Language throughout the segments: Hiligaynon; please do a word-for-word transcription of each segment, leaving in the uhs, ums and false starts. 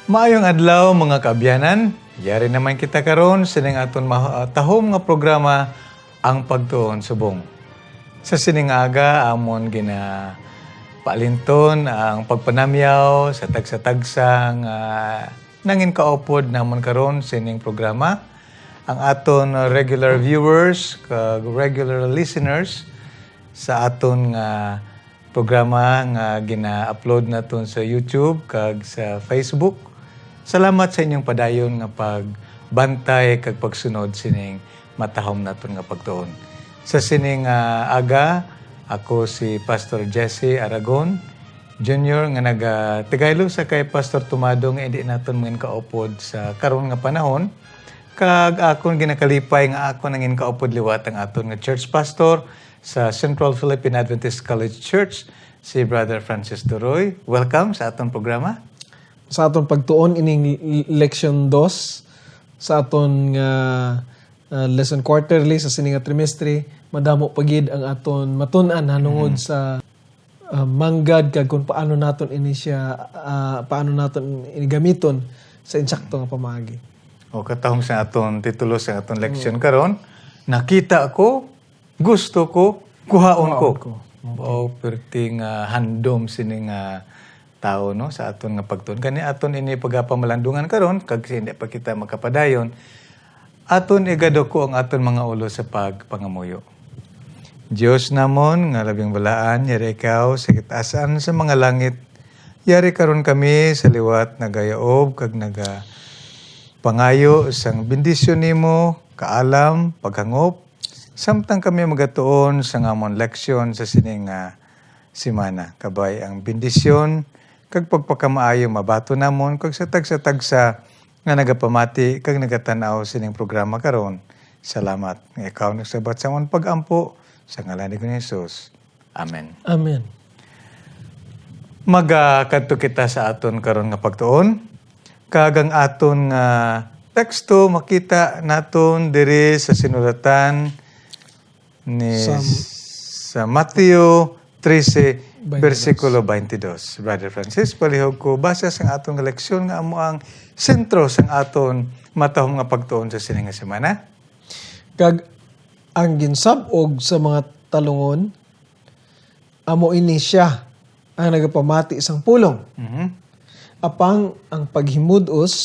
Maayong adlaw, mga kaabyanan. Yari naman kita karon sining aton ma-, tahom nga programa, Ang Pagtuon Subong. Sa sining aga, amon ginapaalinton ang pagpanamyaw sa tagsa-tagsa nga nangin kaupod namon karon sining programa, ang aton regular viewers kag regular listeners sa aton nga programa nga gina-upload naton sa YouTube kag sa Facebook. Salamat sa inyong padayon nga pagbantay kag pagsunod sining matahom naton nga pagtuon. Sa sining, ah, aga, ako si Pastor Jesse Aragon Junior nga naga-, tigaylo sa kay Pastor Tumado nga indi naton mangin kaupod sa karon nga panahon, kag akon ginakalipay nga akon nangin kaupod liwat ang aton nga church pastor sa Central Philippine Adventist College Church, si Brother Francis Duroy. Welcome sa aton programa. Sa aton pagtuon ining l-, leksyon dos sa aton nga, ah, lesson quarterly sa sini nga trimestre, madamo pa gid ang aton matun-an halungod Mm. sa, ah, manggad kag kung paano naton ini siya, ah, paano naton ini gamiton sa insakto nga pamaagi. O, katahom sa aton titulo sa aton leksyon Mm. karon, "Nakita ko, gusto ko, kuhaon ko." Kuhaon ko. Okay. Wow, perting, ah, handom sini nga tawo, no, sa aton nga pagtuon. Gani aton ini pagapamalandungan karon, kag sa hindi pa kita makapadayon, aton igaduko ang aton mga ulo sa pagpangamuyo. Dios namon nga labing balaan, yari ikaw sa kitaas-an sa mga langit. Yari karon kami sa liwat nagayaob kag nagapangayo sang bendisyon nimo, kaalam, paghangop, samtang kami magatuon sang amon leksyon sa sini nga semana. Kabay ang bendisyon kag pagpakamaayo mabaton namon kag sa tagsa-tagsa nga nagapamati kag nagatan-aw sining programa karon. Salamat nga ikaw nagsabat sa amon pag-ampo, sa ngalan ni Ginoong Jesus. Amen. Amen. Magakadto kita sa aton karon nga pagtuon, kag ang aton nga teksto makita naton diri sa sinulatan ni Sam- sa Mateo trese, Twenty-two. Bersikulo twenty-two. Brother Francis, palihog ko basa sang aton nga leksyon nga amo ang sentro sang aton matahom nga pagtuon sa sini nga semana. Kag ang ginsab-og sa mga talungon, amo ini sia ang nagapamati sang pulong. Mhm. Apang ang paghimud-os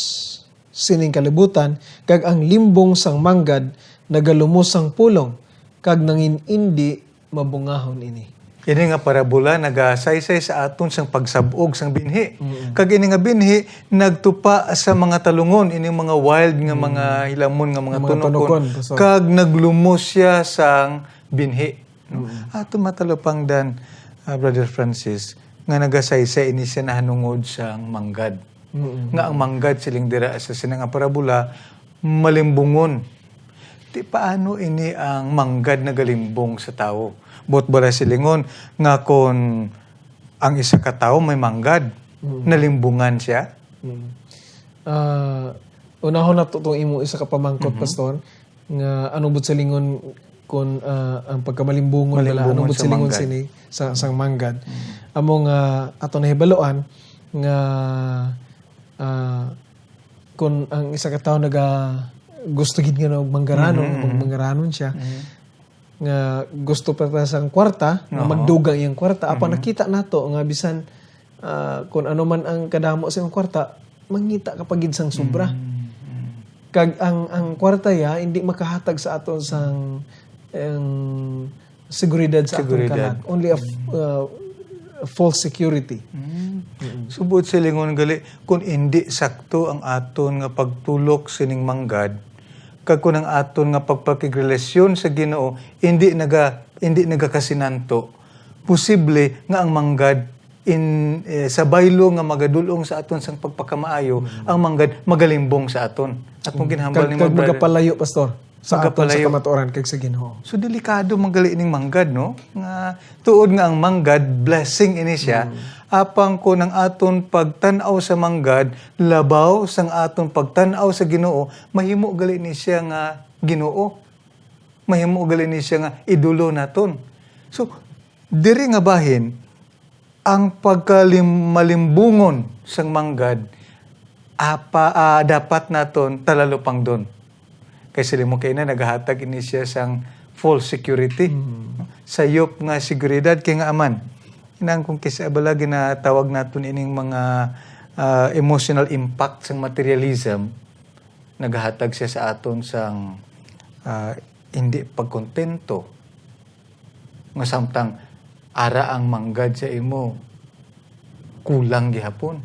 sining kalibutan kag ang limbong sang manggad nagalumos sang pulong, kag nangin-indi mabungahon ini. Ini nga parabola nagasaysay sa aton sang pagsab-og sang binhi. Mm. Kag ini nga binhi nagtupa sa mga talungon, ini mga wild nga Mm. mga hilamon nga mga Mga tunokon. tunokon, pastor. Kag naglumos sia sang binhi. No? Mm. Ato matalupangdan, ah, Brother Francis, nga nagasaysay ini siya nahanungod sang manggad. Mm. Nga ang manggad, siling dira sa sini nga parabola, malimbungon. Ti paano ini ang manggad nagalimbong sa tawo? Buot bala silingon nga kon ang isa ka tawo may manggad, Mm. nalimbungan siya? Mm. Ah, unahon nato tong imo isa ka pamangkot, Mhm. Pastor, nga ano buot silingon kun, ah, ang pagkamalimbungon bala, ano Malimbungon buot sa silingon manggad. sini sa, sang manggad. Mm. Amo nga ato nahibaluan nga, ah, kun ang isa ka tawo naga-, gusto gid nga manggaranon, Mhm. mag-, manggaranon siya, Mhm. nga gusto pa ta sang kwarta, nga Oo. magdugang iyang kwarta, apan Mhm. nakita nato nga bisan, ah, kun ano man ang kadamo sa iyang kwarta, mangita ka pa gid sang sobra. Mm, mm. Kag ang, ang kwarta ya, hindi makahatag sa aton sang, ang seguridad sa aton Seguridad. kalag. Only a f-, Mm. uh, false security. Mm. Mm. So, buot silingon gali, kung hindi sakto ang aton nga pagtulok sining manggad, kag kung ang aton nga pagpakigrelasyon sa Ginoo hindi naga-, hindi nagakasinanto, posible nga ang manggad in, eh, sa baylo nga magadul-ong sa aton sang pagpakamaayo, Mm. ang manggad magalimbong sa aton. At kung Mm. ginhambal Kag, ni kag Brother, magapalayo, Pastor, sa aton sa magapalayo. kamatuoran kag sa Ginoo. So, delikado man gali ning manggad, no? Nga tuod nga ang manggad, blessing ini siya. Mm. Apang kung ang aton pagtan-aw sa manggad labaw sang aton pagtan-aw sa Ginoo, mahimo gali ni siya nga ginoo. Mahimo gali ni siya nga idolo naton. So, diri nga bahin, ang pagkalim-, malimbungon sang manggad, apa, ah, dapat naton talalupangdon. Kay sa limong kaina, nagahatag ini siya sang false security. Mm. Sayop nga seguridad kay nga aman. Inang kung kisa bala ginatawag naton ining mga, ah, emotional impact sang materialism, nagahatag siya sa aton sang, ah, hindi pagkontento. Nga samtang ara ang manggad sa imo, kulang gihapon.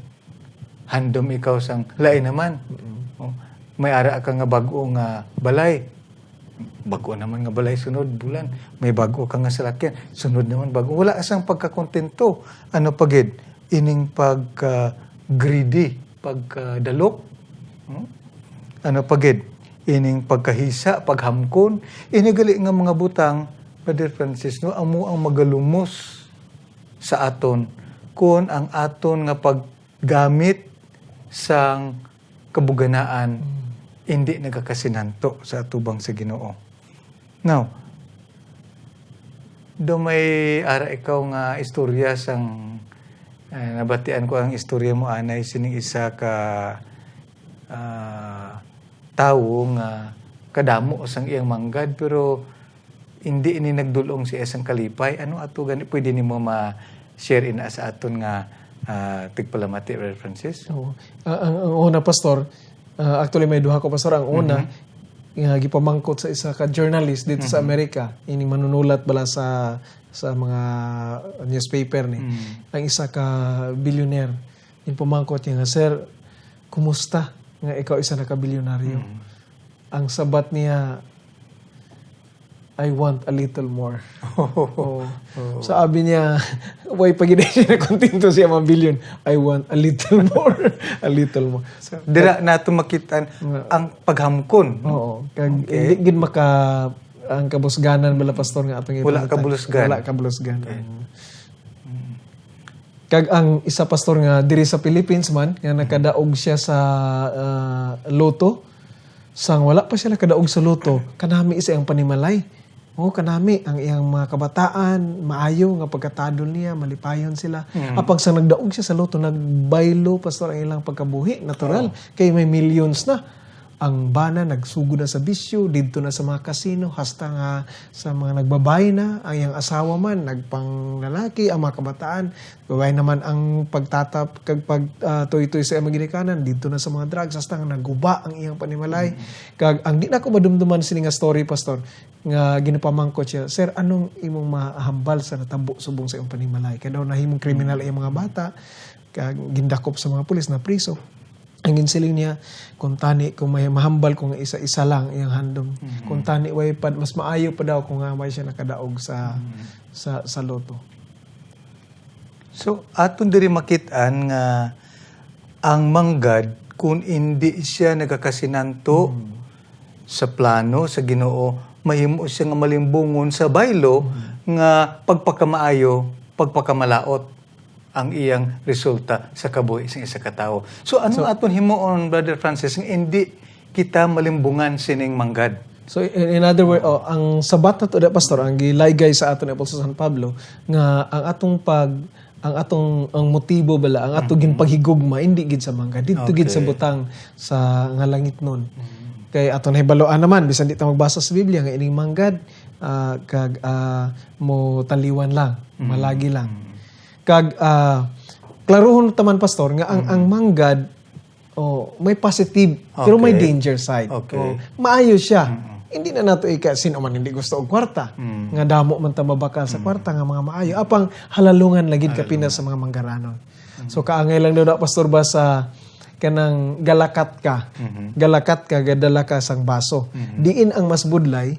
Handom ikaw sang lain naman. Mm. Oh, may ara ka nga bag-o nga balay. Bag-o naman nga balay sunod bulan. May bag-o ka nga salakyan. Sunod naman bag-o. Wala sang pagkakontento. Ano pa gid? Ining pagka-greedy, pagkadalok. Hmm? Ano pa gid? Ining pagkahisa, paghamkon. Ini gali nga mga butang, Brother Francis, no, amo ang magalumos sa aton kon ang aton nga paggamit sang kabuganaan Mm. hindi nagakasinanto sa atubang sa Ginoo. Now, do may ara ikaw nga istorya sang, eh, nabatian ko ang istorya mo anay sining isa ka, ah, tawo nga kadamo sang iyang manggad, pero hindi ini nagdul-ong sa iya sang kalipay. Ano ato gani pwede nimo ma-share ina sa aton nga, ah, tigpalamati, Brother Francis? Oo. Ah, ang, ang una, Pastor, ah, actually, may duha ko, Pastor. Ang una, Mhm. nga gipamangkot sa isa ka journalist dito sa Mhm. Amerika, ini manunulat bala sa, sa mga newspaper ni. Mm. Ang isa ka billionaire, ginpamangkot niya nga, "Sir, kumusta nga ikaw isa na ka bilyonaryo?" Mm. Ang sabat niya, "I want a little more." Oh. Oh. Sabi niya, way pa gid siya nakontento siya mga bilyon. "I want a little more, a little more." So, dira nato makita Nga ang paghamkon, no? Oo. Kag Okay. hindi gid maka, ang kabusganan bala, Pastor, nga atong Wala ipangita-, kabulusgan. wala kabulusgan. Okay. Mm. Kag ang isa, Pastor, nga diri sa Philippines man, nga Mm. nakadaog siya sa, ah, lotto, sang wala pa siya nakadaog sa lotto, kanami sa iyang panimalay. O, kanami ang iyang mga kabataan, maayo nga pagkatadol niya, malipayon sila. Mm. Apang sa nagdaog siya sa lotto, nagbaylo, Pastor, ang ilang pagkabuhi, natural. Oh. Kay may millions na. Ang bana nagsugod na sa bisyo, didto na sa mga kasino, hasta nga sa mga nagbabayi na, ang iyang asawa man, nagpanglalaki, ang mga kabataan, babayi naman ang pagtatap kag pag, ah, tuytoy sa iyang mga ginikanan, didto na sa mga drugs, hasta nga naguba ang iyang panimalay. Mm. Kag ang di na ko madumduman sini nga story, Pastor, nga ginapamangkot siya, "Sir, anong imong mahambal sa natabo subong sa imong panimalay?" Kay daw nahimong kriminal Mm. ang iyang mga bata, kag gindakop sa mga pulis, napriso. Ang ginsiling niya, "Kung tani, kung may mahambal ko nga isa-isa lang iyang handom. Mhm. Kung tani, way pa, mas maayo pa daw kung nga may siya nakadaog sa, Mhm. sa, sa lotto." So, aton diri makit-an nga ang manggad, kung indi siya nagakasinanto Mhm. sa plano sa Ginoo, mahimo siya nga malimbungon sa baylo Mhm. nga pagpakamaayo, pagpakamalaot ang iyang resulta sa kabuhi sang isa ka tawo. So, ano So, aton himuon, Brother Francis, nga indi kita malimbungan sining manggad? So, in, in other words, oh, ang sabat nato, da, Pastor, ang gilaygay sa aton ni Apostol San Pablo, nga ang atong pag, ang atong, ang motibo bala, ang atong Mhm. ginpaghigugma, hindi gid sa manggad, didto gid sa Okay. butang sa nga langitnon. Mhm. Kay aton nahibaluan naman, bisan di ta magbasa sa Biblia, nga ining manggad, ah, kag, ah, mo taliwan lang, Mhm. malagi lang. Mhm. Kag, ah, klaruhon ta man, Pastor, nga ang, Mm. ang manggad, oh, may positive, pero may Okay. danger side. Okay. Oh, maayo siya. Mm-mm. Hindi na nato ika, sino man hindi gusto og kwarta. Mm. Nga damo man ta mabakal sa Mm. kwarta nga mga maayo. Apang halalungan lagi Halalungan. kapina sa mga manggaranon. Mm. So, kaangay lang daw na, Pastor, ba sa kanang galakat ka. Mhm. Galakat ka, gadala ka sang baso. Mhm. Diin ang mas budlay,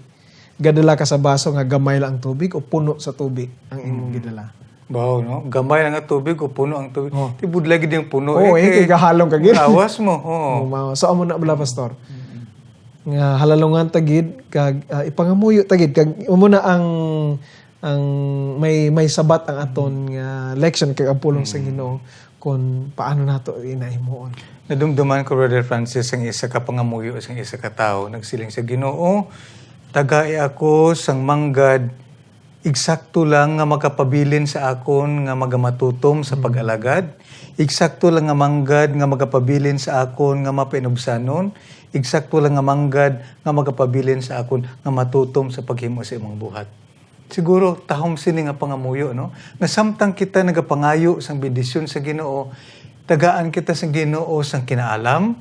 gadala ka sa baso nga gamay lang ang tubig o puno sa tubig ang imong Mm. gidala? Wow, no? Gamay lang ang tubig o puno ang tubig. Oh. Di budlay gid yung puno. Oh, eh, eh, kay kay gahalong ka gid. Lawas mo. Oo. Oh, mao. So, amo na bala, Pastor. Mm. Nga halalungan ta gid, kag, ah, ipangamuyo ta gid, kag amo na ang, ang may, may sabat ang aton Mm. nga leksyon kag ang pulong sa Mm. Ginoo. Kung paano nato inahimuon. Nadumduman ko, Brother Francis, ang isa ka pangamuyo sang isa ka tawo. Nagsiling sa Ginoo, "Tagai ako sang manggad Eksakto lang nga makapabilin sa akon nga magamatutom sa pag-alagad. Eksakto lang nga manggad nga makapabilin sa akon nga mapainubsanon. Eksakto lang nga manggad nga makapabilin sa akon nga matutom sa paghimo sa imong buhat. Siguro tahom sini nga pangamuyo, no? Nga samtang kita nagapangayo sang bendisyon sa Ginoo, tagaan kita sang Ginoo sang kinaalam,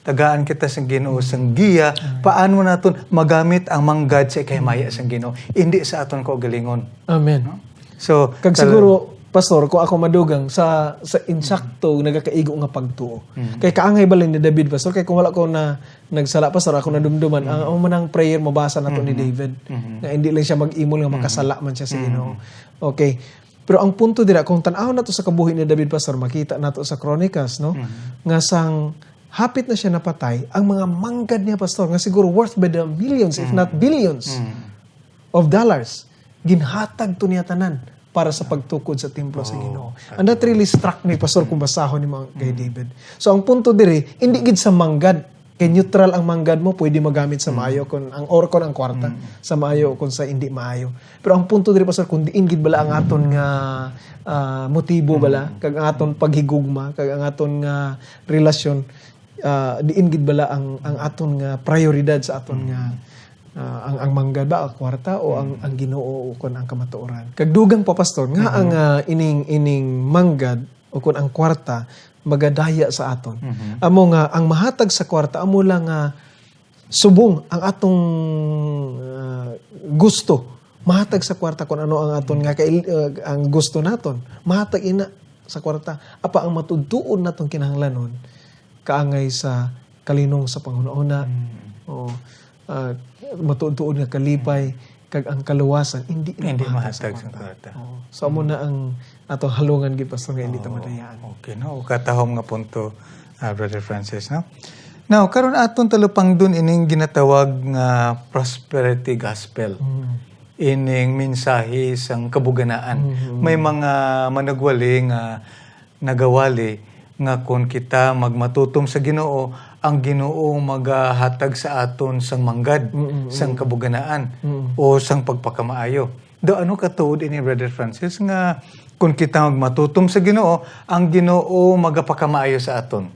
tagaan kita sang Ginoo sang giya, paano naton magamit ang manggad sa ikahimaya sang Ginoo, indi sa aton kaugalingon. Amen. No? So, Kag tal- siguro, Pastor, kung ako madugang sa, sa insakto, nagakaigo nga pagtuo. Mm. Kay kaangay bala ni David, Pastor, kay kung wala ko na nagsala, Pastor, ako nadumduman, ang, ang manang prayer mabasa nato ni Mhm. David. Mhm. Nga hindi lang siya mag-imol nga Mhm. makasala man siya sa Mhm. Ginoo. Okay. Pero ang punto dira, kung tan-aw nato sa kabuhi ni David, Pastor, makita nato sa Chronicles, no? Mhm. Nga sang hapit na siya napatay, ang mga manggad niya, Pastor, nga siguro worth by the millions, if Mhm. not billions Mhm. of dollars, ginhatag to niya tanan para sa pagtukod sa templo sa Oo. Ginoo. And that really struck me, Pastor, kung basahon ni mga kay Mm. David. So, ang punto diri, hindi gid sa manggad, kay neutral ang manggad mo, pwede magamit sa Mm. maayo kung ang, or kung ang kwarta, Mm. sa maayo o kung sa hindi maayo. Pero ang punto diri, Pastor, kung diin gid bala ang aton nga, ah, motibo bala, Mm. kag ang aton paghigugma, kag ang aton nga relasyon, ah, diin gid bala ang, ang aton nga prioridad sa aton nga, Mm. ah, ang, ang manggad ba, ang kwarta, o ang, Mm. ang Ginoo, o kon ang kamatuoran? Kag dugang pa, Pastor, nga Mhm. ang, ah, ining, ining manggad, o kon ang kwarta, magadaya sa aton. Mhm. Amo nga, ang mahatag sa kwarta, amo lang nga subong ang atong, ah, gusto. Mahatag sa kwarta kung ano ang aton nga kail-, ah, ang gusto naton. Mahatag ina sa kwarta. Apa ang matuod-tuod naton kinahanglanon, kaangay sa kalinong sa panghunahuna. Mm. O, ah, matuod-tuod nga kalipay, Mm. kag ang kaluwasan, hindi Hindi mahatag mahatag sa sa kwarta. kwarta. Oo. So, amo Mm. na ang atong halungan gid, Pastor, nga hindi ta Oo. madayaan. Okay, no? Katahom nga punto, ah, Brother Francis, no? Now, karon aton talupangdon ining ginatawag nga prosperity gospel. Mm. Ining mensahe sang kabuganaan. Mm. May mga managwali nga nagawali nga kon kita magmatutom sa Ginoo, ang Ginoo magahatag sa aton sang manggad, Mm, mm. sang kabuganaan, Mm. o sang pagpakamaayo. Do, ano katuod ini, Brother Francis, nga kon kita magmatutom sa Ginoo, ang Ginoo magapakamaayo sa aton?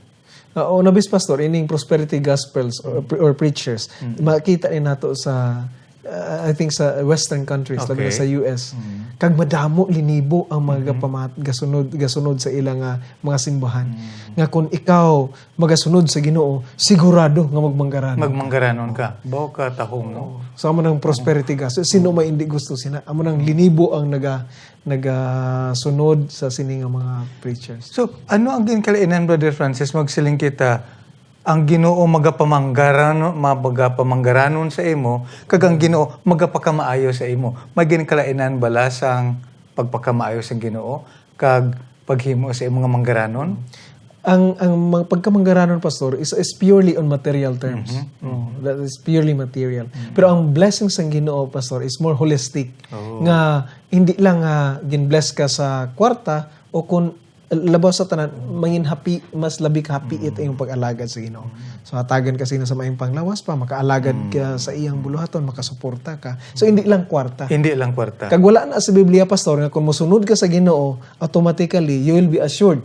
Oo, nabis, Pastor, ining prosperity gospels or, Mm. pre-, or preachers, Mm. makita ni nato sa, uh, I think, sa Western countries, labi na Okay. sa U S. Mm. Kag madamo, linibo ang mga Mhm. gapamat-, gasunod, gasunod sa ila nga mga simbahan. Mm. Nga kung ikaw magasunod sa Ginoo, sigurado nga magmanggaranon ka. Magmanggaranon ka. Bawo ka tahom, no? Oo. So, amo nang prosperity gospel. Sino may hindi gusto sina? Amo nang linibo ang naga-, nagasunod sa sini nga mga preachers. So, ano ang ginkalainan, Brother Francis? Magsiling kita, ang Ginoo magapamanggaran-, magapamanggaranon sa imo, kag ang Ginoo magapakamaayo sa imo. May ginkalainan bala sang pagpakamaayo sang Ginoo kag paghimo sa imo nga manggaranon? Ang, ang mang-, pagkamanggaranon, Pastor, is, is purely on material terms. Mhm. Oh, that is purely material. Mhm. Pero ang blessing sang Ginoo, Pastor, is more holistic. Oh. Nga hindi lang nga gin-bless ka sa kwarta o kun labaw sa tanan, mangin happy, mas labi ka happy Mm. it iyong pag-alagad sa Ginoo. Mm. So, hatagan ka sina sa maayong panglawas pa, makaalagad Mm. ka sa iyang buluhaton, makasuporta ka. So, hindi lang kwarta. Hindi lang kwarta. Kag wala na sa Biblia, Pastor, nga kung mosunod ka sa Ginoo, automatically, you will be assured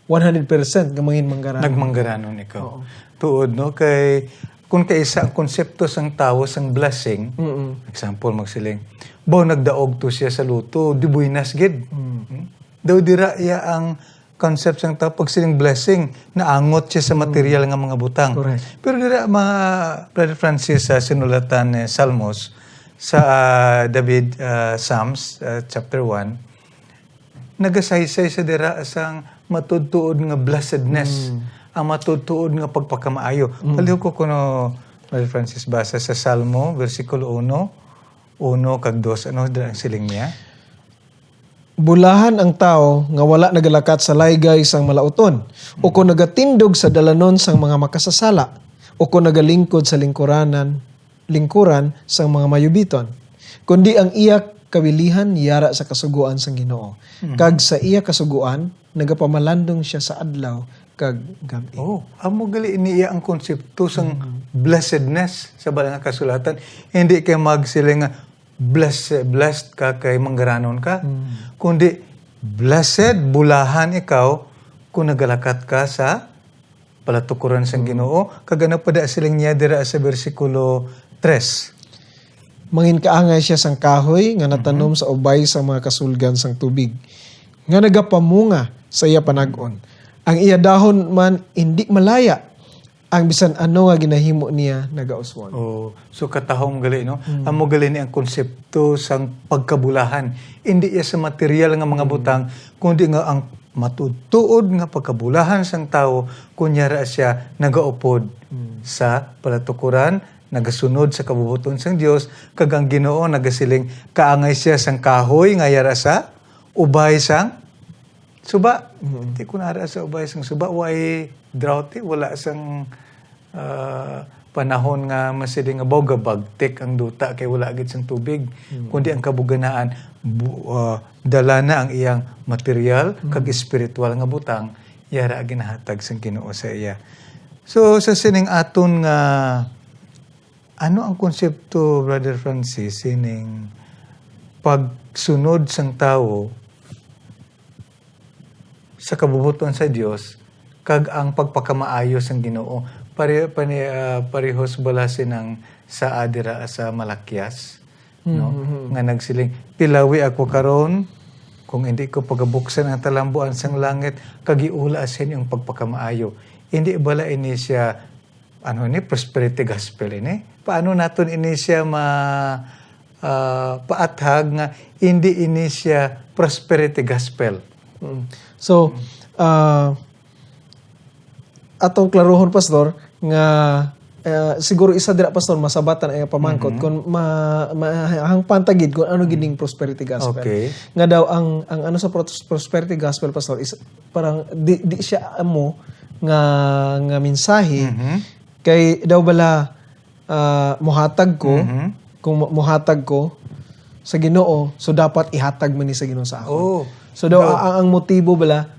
one hundred percent nga mangin manggaranon. Nagmanggaranon ikaw. Oo. Tuod, no? Kay, kung kaisa ang konsepto sang tawo, sang blessing, Mm-mm. example, magsiling, "Baw, nagdaog to siya sa luto, di buenas gid." Mm. Hmm? Daw dira iya ang concept sang tawo, pag siling blessing, naangot siya sa Mm. material nga mga butang. Correct. Pero dira, mga Brother Francis, sa sinulatan ni Salmos, sa, ah, David, ah, Psalms, ah, chapter one, nagasaysay sa dira sang matuod-tuod nga blessedness, Mm. ang matuod-tuod nga pagpakamaayo. Mm. Palihog ko kuno, Brother Francis, basa sa Salmo, bersikulo uno, uno kag dos. Ano dira ang siling niya? Bulahan ang tawo nga wala nagalakat sa laygay sang malauton, o kon nagatindog sa dalanon sang mga makasasala, o kon nagalingkod sa lingkuranan, lingkuran sang mga mayubiton. Kundi ang iya kawilihan yara sa kasugoan sang Ginoo, Mm. kag sa iya kasugoan nagapamalandong sia sa adlaw kag gab-i. Oh, amo gali niya ang konsepto sang Mm. blessedness sa Balaan nga Kasulatan. Hindi kay magsiling nga, blessed, blessed ka kay manggaranon ka. Mm. Kundi, blessed, bulahan ikaw kung nagalakat ka sa palatukuran sang Mm. Ginoo. Kag ano pa da siling niya dira sa bersikulo tres? Mangin kaangay siya sang kahoy nga natanom Mhm. sa ubay sang mga kasulgan sang tubig, nga nagapamunga sa iya panag-on. Ang iya dahon man indi malaya, ang bisan ano nga ginahimo niya nagauswag. Oh, so katahom gali, no? Mm. Amo gali ni ang konsepto sang pagkabulahan. Indi iya sa material nga mga Mm. butang, kundi nga ang matuod-tuod nga pagkabulahan sang tawo, kun yara siya nagaupod Mm. sa palatukuran, nagasunod sa kabubot-on sang Dios, kag ang Ginoo nagasiling, kaangay siya sang kahoy nga yara sa ubay sang suba. Mm. Di kun ara sa ubay sang suba, way drought, eh, wala sang, ah, panahon nga masiling nga baw gabagtik ang duta kay wala gid sang tubig. Mm. Kundi ang kabuganaan, bu-, ah, dala na ang iyang material kag Mm. espiritual nga butang, yara ginahatag sang Ginoo sa iya. So, sa sining aton nga, ano ang konsepto, Brother Francis, sining pagsunod sang tawo sa kabubot-on sa Dios kag ang pagpakamaayo sang Ginoo? Pare-, pani-, ah, parehos bala sinang sa, ah, dira sa Malakias, no? Mm-hmm. Nga nagsiling, "Tilawi ako karon, kung hindi ko pagabuksan ang talambuan sang langit, kag iula sa inyo ang pagpakamaayo." Hindi bala ini siya, ano ni, prosperity gospel ini? Paano naton ini siya ma-, ah, paathag nga hindi ini siya prosperity gospel? Mm. So, ah, atong klaruhon, Pastor, nga, ah, siguro isa dira, Pastor, masabatan ang pamangkot Mhm. kung ma-, ma-, hangpan ta gid kung ano gid ning prosperity gospel. Okay. Nga daw ang, ang ano sa pros-, prosperity gospel, Pastor, is parang di, di siya amo nga, nga mensahe Mhm. kay daw bala, ah, muhatag ko, Mhm. kung mu-, muhatag ko sa Ginoo, so dapat ihatag man ni sa Ginoo sa akon. Oh. So daw, Daw. a-, ang, ang motibo bala,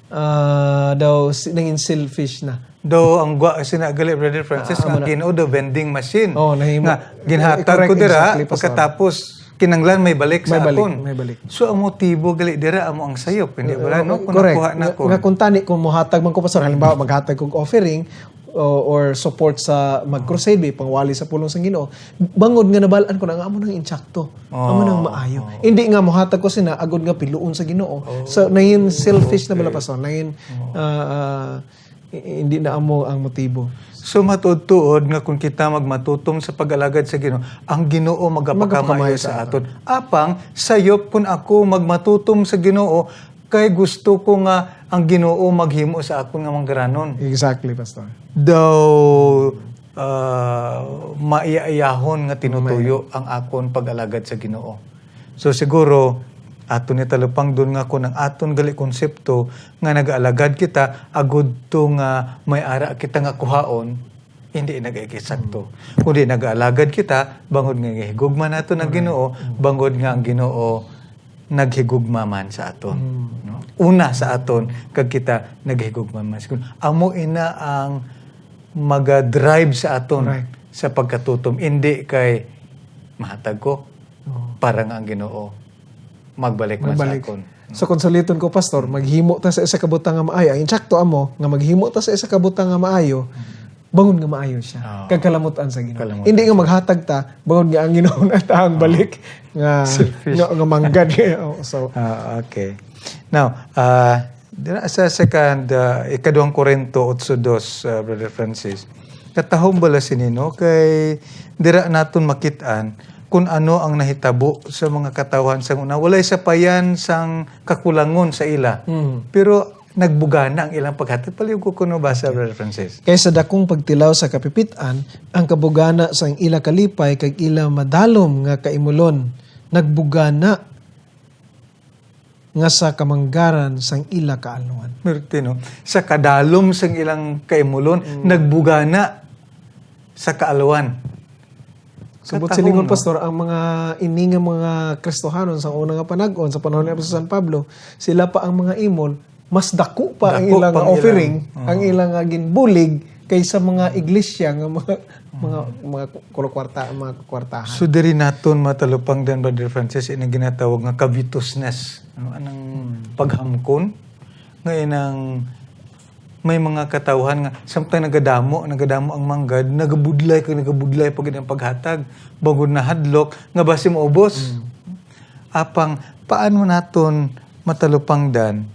ah, daw si-, nangin selfish na. Daw ang gwa, sina gali, Brother Francis, Ah, nga amo na. Ginoo daw vending machine. Oh, nahimo. Nga, ginhatag Correct, ko dira, exactly, Pastor. Pagkatapos, kinanglan may balik sa May balik, akon. May balik. So, ang motibo gali dira, amo ang sayop, hindi Uh, bala, no? Kung correct. Nakuha na Nga, ko. Nga kung tani, kung muhatag man ko, Pastor, halimbawa, maghatag kog offering, o, or support sa mag-crusade, may pangwali sa pulong sa Ginoo, bangod nga nabal-an ko na nga amo nang insakto, amo nang Oh, maayo. Oh. Hindi nga muhatag ko sina agod nga piluon sa Ginoo. Oh. So, nahin selfish na bala, Okay. Pastor. Nahin, Oh. ah, ah, i-, hindi na amo ang motibo. So, matuod-tuod nga kung kita magmatutom sa pag-alagad sa Ginoo, ang Ginoo magapakamayo Magapakamayo sa sa aton. Apang, sayop kung ako magmatutom sa Ginoo, kay gusto ko nga ang Ginoo maghimo sa akon nga manggaranon. Exactly, Pastor. Daw, ah, maiyaiyahon nga tinutuyo May- ang akon pag-alagad sa Ginoo. So, siguro, aton ni talupangdon nga kung ang aton gali konsepto nga nag-aalagad kita, agud to nga may ara kita nga kuhaon, hindi nag-ikisakto. Hmm. Kundi nag-aalagad kita, bangod nga gihigugma naton ang Correct. Ginoo, Hmm. bangod nga ang Ginoo naghigugma man sa aton, Hmm. no? Una sa aton, kag kita naghigugma man. Siguro, amo ina ang maga-drive sa aton Correct. sa pagkatutom. Hindi kay mahatag ko, Oh. para nga ang Ginoo magbalik man sa Magbalik. akon. So, kung suliton ko, Pastor, maghimo ta sa isa ka butang nga maayo. Ang insakto amo, nga maghimo ta sa isa ka butang nga maayo, bangon nga maayo siya. Oo. Kag kalamutan sa Ginoo. Kalamutan Hindi nga siya. maghatag ta, bangon nga ang Ginoo na ta ang Oo. balik nga, Selfish. nga, nga manggad. Oh, so, Ah, okay. Now, ah, dira sa second, ah, ikaduhang Corinto otso dos, ah, Brother Francis, katahom bala sini, no? Kay dira naton makit-an kung ano ang nahitabo sa mga katawhan sang una. Walay sapayan sang kakulangon sa ila. Mm. Pero nagbugana ang ilang paghatag. Palihog ko kuno basa, Brother Francis. Kay sa dakong pagtilaw sa kapipit-an, ang kabugana sang ila kalipay kag ila madalom nga kaimulon, nagbugana nga sa kamanggaran sang ila kaalwan. Perti, no? Sa kadalom sang ilang kaimulon, Mm. nagbugana sa kaalwan. Subot Katahom, silingon, no? Pastor, ang mga ini nga mga Kristohanon sa una nga panag-on, sa panahon ni Apostol San Pablo, sila pa ang mga imol, mas dako pa ang Dako ilang pa ang offering, ilang, ang oo. ilang nga ginbulig kaysa mga iglesia nga mga Mga, mga kwarta, mga kwartahan. So, diri naton matalupangdan, Brother Francis, inang ginatawag nga covetousness. Ano, anang Hmm. paghamkon? Nga inang may mga katawhan nga samtang nagadamo, nagadamo ang manggad, nagabudlay kag nagabudlay pa gid ang paghatag. Bangod nahadlok nga basi maubos. Hmm. Apang, paano naton matalupangdan?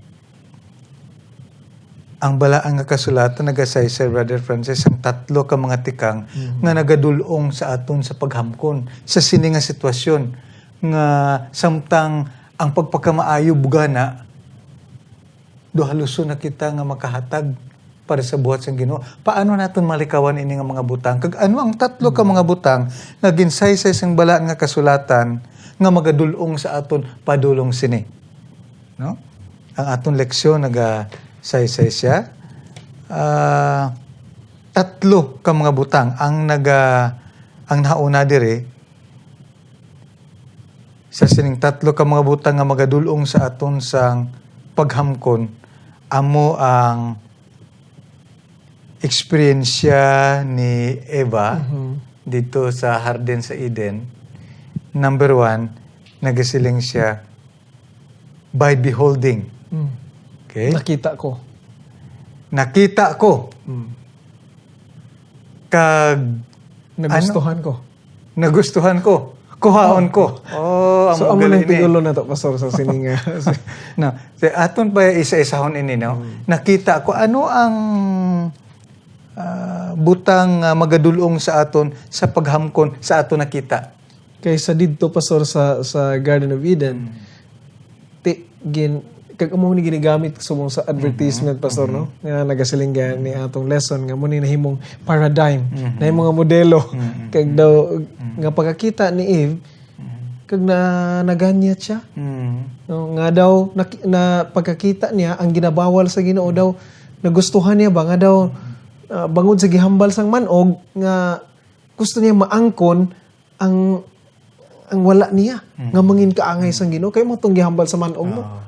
Ang Balaan nga Kasulatan nagasaysay, Brother Francis, ang tatlo ka mga tikang Mhm. nga nagadul-ong sa aton sa paghamkon sa sini nga sitwasyon nga samtang ang pagpakamaayo bugana, duhaluson na kita nga makahatag para sa buhat sang Ginoo. Paano naton malikawan ini nga mga butang? Kag ano ang tatlo ka mga butang nga ginsaysay sang Balaan nga Kasulatan nga magadul-ong sa aton padulong sini? No? Ang aton leksyon nagasaysay siya. Ah, tatlo ka mga butang ang naga-, ang nahauna diri. Sa sining tatlo ka mga butang nga magadul-ong sa aton sang paghamkon, amo ang eksperyensya ni Eva Mhm. dito sa Hardin sa Eden. Number one, nagasiling siya, "By beholding." Mm. Okay? Nakita ko. Nakita ko. Mm. Kag Nagustuhan ko. Nagustuhan ko. Kuhaon ko. Oh, ang So, amo magaling nang ni. tigulo na to, Pastor, sa sining, ah, No, sa aton pa isa-isahon ini, no? Mm. Nakita ko ano ang, ah, butang nga magadul-ong sa aton sa paghamkon sa aton nakita. Kaysa didto, Pastor, sa, sa Garden of Eden, Mm. ti-, gin-, kag amo ni ginagamit subong sa advertisement, Mhm, Pastor, mhm. no? Nga nagasiling gani atong lesson nga mo ni nahimong paradigm, Mhm. nahimong nga modelo. Mhm. Kag daw, Mhm. nga pagkakita ni Eve, Mhm. kag na, naganyat siya. Mhm. No, nga daw, nak-, na pagkakita niya, ang ginabawal sa Ginoo daw, nagustuhan niya ba nga daw, Mhm. ah, bangod sa gihambal sang man-og, nga gusto niya maangkon ang, ang wala niya, Mm. nga mangin kaangay sang Ginoo. Kay mo tong gihambal sa man-og mo. Oo.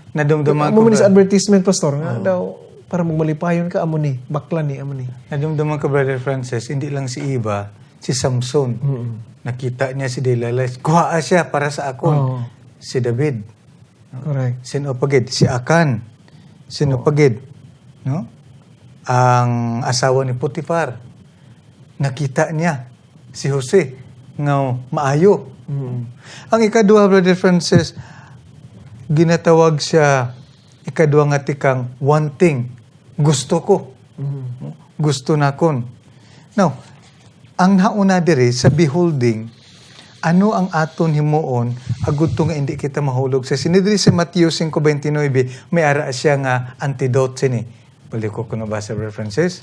Nadumduman Amo ko ni sa ba? advertisement, Pastor, nga Oo. daw, para magmalipayon ka, amo ni, bakla ni, amo ni. Nadumduman ko, Brother Francis, hindi lang si Eva, si Samson. Mm. Nakita niya si Delilah, kuhaa siya para sa akon. Oo. Si David. Correct. Sino pa gid? Si Akan. Sino Oo. pa gid? No? Ang asawa ni Potifar. Nakita niya si Jose nga maayo. Mm. Ang ikaduha, Brother Francis, ginatawag siya ikaduha nga tikang wanting. Gusto ko. Mm. Gusto nakon. Now, ang nauna diri sa beholding, ano ang aton himuon agud to nga indi kita mahulog sa sini? Diri sa Mateo singko bentinobe, may ara siya nga antidote sini. Balik ko kuno ba sa references?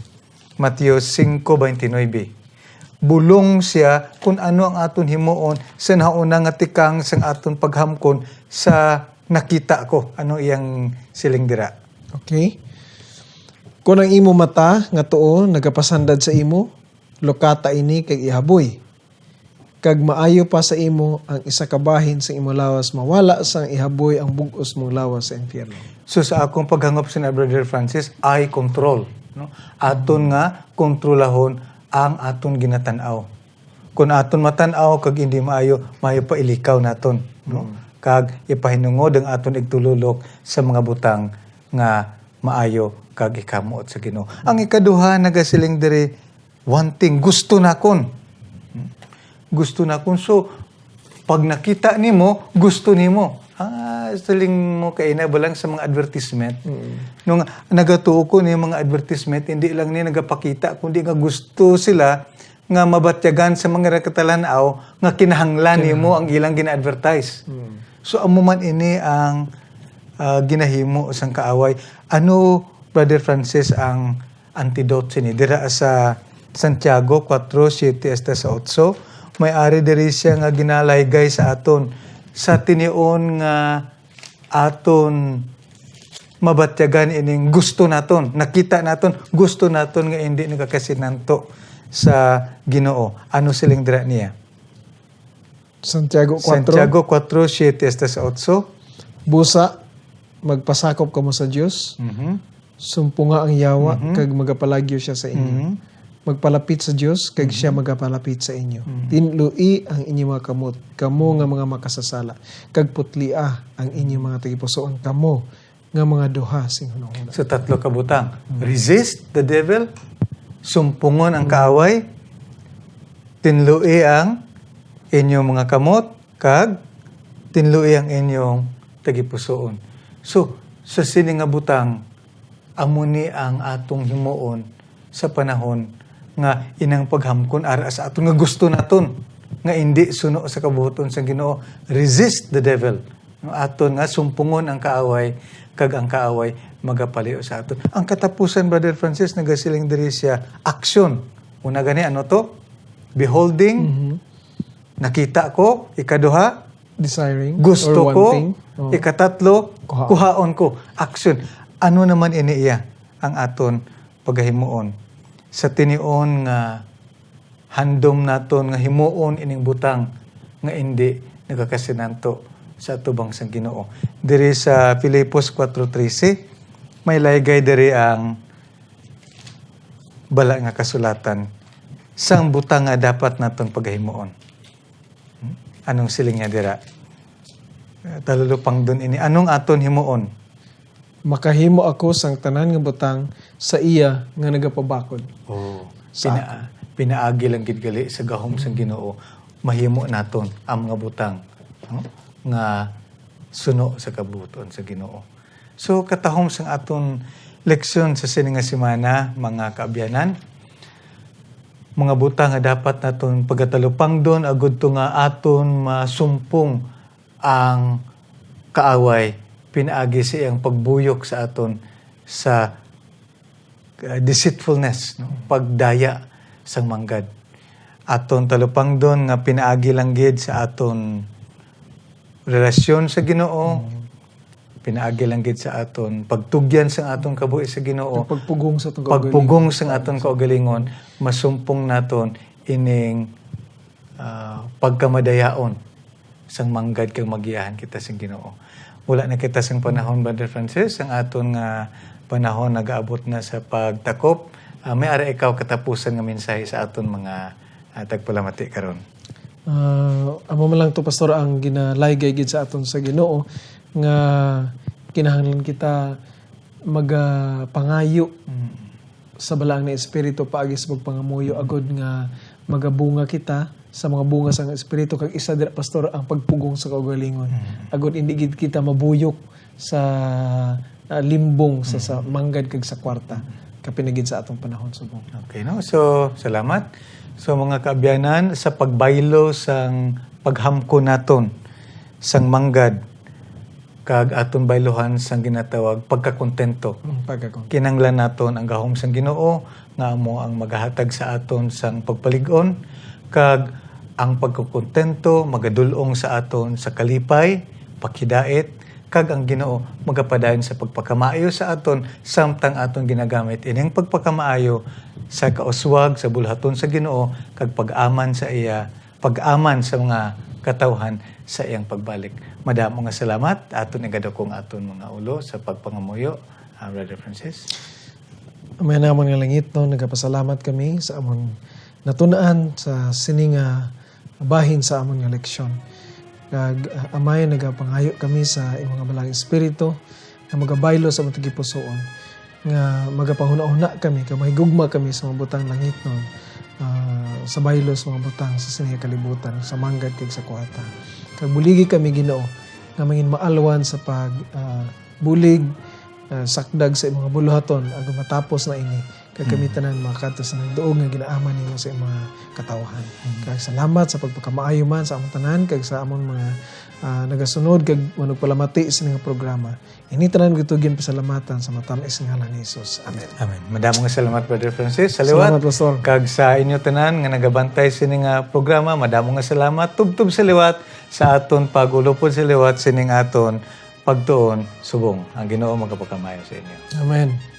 Mateo singko bentinobe. Bulong siya kung ano ang aton himuon sa nauna nga tikang sang aton paghamkon sa nakita ko. Ano iyang siling dira? Okay. Kon ang imo mata nga tuo nagapasandad sa imo, lukata ini kag ihaboy. Kag maayo pa sa imo ang isa ka bahin sa imo lawas mawala sang ihaboy ang bug-os mong lawas sa impyerno. So, sa akong paghangop sa na, Brother Francis, eye control, no? Aton nga kontrolahon ang aton ginatan-aw. Kung aton matan-aw kag hindi maayo, maayo pa ilikaw naton, no? Mm. Kag ipahinungod ang aton igtululok sa mga butang nga maayo kag ikamuot sa Ginoo. Ang ikaduha nagasiling diri, wanting, gusto nakon. Gusto nakon. So, pag nakita nimo, gusto nimo. Ah, siling mo kaina ba lang sa mga advertisement? Mm. Nung nagatuo ko ni mga advertisement, hindi lang ni nagapakita, kundi nga gusto sila nga mabatyagan sa mga nakatalan-aw nga kinahanglan Kinahanglan. nimo ang ilang gina-advertise. Mm. So, amo man ini ang, ah, ginahimo sang kaaway. Ano, Brother Francis, ang antidote sini? Dira sa Santiago kwatro, siyete hasta sa otso, may ari diri siya nga ginalaygay sa aton sa tinion nga aton mabatyagan ining gusto naton, nakita naton, gusto naton nga hindi nagakasinanto sa Ginoo. Ano siling dira niya? Santiago kwatro. Santiago kwatro, siyete hasta sa otso. Busa, magpasakop kamo sa Dios. Mhm. Sumponga ang yawa, Mhm. kag magapalagyo siya sa inyo. Mhm. Magpalapit sa Dios, kag siya magapalapit sa inyo. Tinloi ang inyong mga kamot, kamo nga mga makasasala, kag putlia ang inyong mga tagipusoon, kamo nga mga duha sing hunahuna. So, tatlo ka butang. Resist the devil, sumpungon ang kaaway, tinloi ang inyong mga kamot, kag tinloi ang inyong tagipusoon. So, sa sini nga butang, amo ni ang atong himuon sa panahon nga inang paghamkon ara sa aton nga gusto naton nga indi suno sa kabuhaton sang Ginoo. Resist the devil. No, aton nga sumpungon ang kaaway, kag ang kaaway magapalayo sa aton. Ang katapusan, Brother Francis, nagasiling diri siya, action. Una gani, ano to? Beholding, Mhm. nakita ko. Ikaduha, Desiring gusto or ko. Wanting. Oh. Ikatatlo, Kuha. kuhaon ko. Action. Ano naman ini iya ang aton pagahimuon? Sa tinion nga handom naton nga himuon ining butang nga indi nagakasinanto sa atubang sang Ginoo. Diri sa Filipos four trese, may laygay diri ang bala nga kasulatan sang butang nga dapat naton pagahimuon. Hmm? Anong siling niya dira? Eh, talulupangdon ini. Anong aton himuon? Makahimo ako sang tanan nga butang sa iya nga nagapabakod. Oh, Sa pina-, pinaagi lang gid gali sa gahom sang Ginoo, mahimo naton ang mga butang, no? Nga suno sa kabuton sa Ginoo. So, katahom sang aton leksyon sa sini nga semana, mga kaabyanan, mga butang nga dapat naton pagatalupangdon agud to nga aton masumpong ang kaaway pinaagi sa iyang pagbuyok sa aton sa, uh, deceitfulness, no? Pagdaya sang manggad. Aton talupangdon nga pinaagi lang gid sa aton relasyon sa Ginoo, Mm. pinaagi lang gid sa aton pagtugyan sang aton kabuhi sa Ginoo, Ang pagpugong sa aton pagpugong kaugalingon. sang aton kaugalingon, masumpong naton ining, ah, pagkamadayaon sang manggad kag magiyahan kita sang Ginoo. Wala na kita sang panahon, Brother Francis. Ang aton nga panahon nagaabot na sa pagtakop. Ah, may ara ikaw katapusan nga mensahe sa aton mga, ah, tagpalamati karon. Ah, amo man lang to, Pastor, ang ginalaygay gid sa aton sa Ginoo, nga kinahanglan kita magapangayo Mm. sa balaang nga espiritu paagi sa pagpangamuyo, agud nga magabunga kita sa mga bunga sang espiritu, kag isa dira, Pastor, ang pagpugong sa kaugalingon. Mm. Agud hindi gid kita mabuyok sa, ah, limbong sa, sa Mm. manggad kag sa kwarta, kapin na gid sa atong panahon subong. Okay, no? So, salamat. So, mga kaabyanan, sa pagbaylo sang paghamkon naton sang manggad, kag aton bayluhan sang ginatawag pagkakontento. Mm, pagkakontento. Kinahanglan naton ang gahom sang Ginoo nga amo ang magahatag sa aton sang pagpalig-on, kag ang pagkakontento magadul-ong sa aton sa kalipay, paghidait, kag ang Ginoo magapadayon sa pagpakamaayo sa aton samtang aton ginagamit ining pagpakamaayo sa kauswag sa bulhaton sa Ginoo kag pag-aman sa iya pag-aman sa mga katawhan sa iyang pagbalik. Madamo nga salamat. Aton igadukong aton mga ulo sa pagpangamuyo, ah, Brother Francis. Amay namon nga langitnon, nagapasalamat kami sa amon natun-an sa sini nga bahin sa amon nga leksyon. Kag, ah, Amay, nagapangayo kami sa imong nga Balaang Espiritu nga magabaylo sa amon tagipusoon, nga magapahuna-huna kami, kag mahigugma kami sa mga butang langitnon, ah, sa baylo sa mga butang sa sini nga kalibutan, sa manggad kag sa kuwata. Kag buligi kami, Ginoo, nga mangin maalwan sa pag, ah, bulig, ah, sakdag sa imong mga buluhaton, agud matapos na ini, kag kami Mm. tanan makakadto sa nagduog nga ginaaman nimo sa imong mga katawhan. Mm. Kag salamat sa pagpakamaayo man sa amon tanan, kag sa amon mga, ah, nagasunod, kag manugpalamati sa ining programa. Ini tanan gid to ginpasalamatan sa matamis nga ngalan ni Jesus. Amen. Amen. Madamo nga salamat, Brother Francis. Sa liwat. Salamat, Pastor. Kag sa inyo tanan nga nagabantay sini nga programa, madamo nga salamat. Tubtob sa liwat sa aton pag-ulopod sa liwat sining aton pagtuon subong ang Ginoo magapakamaayo sa inyo. Amen.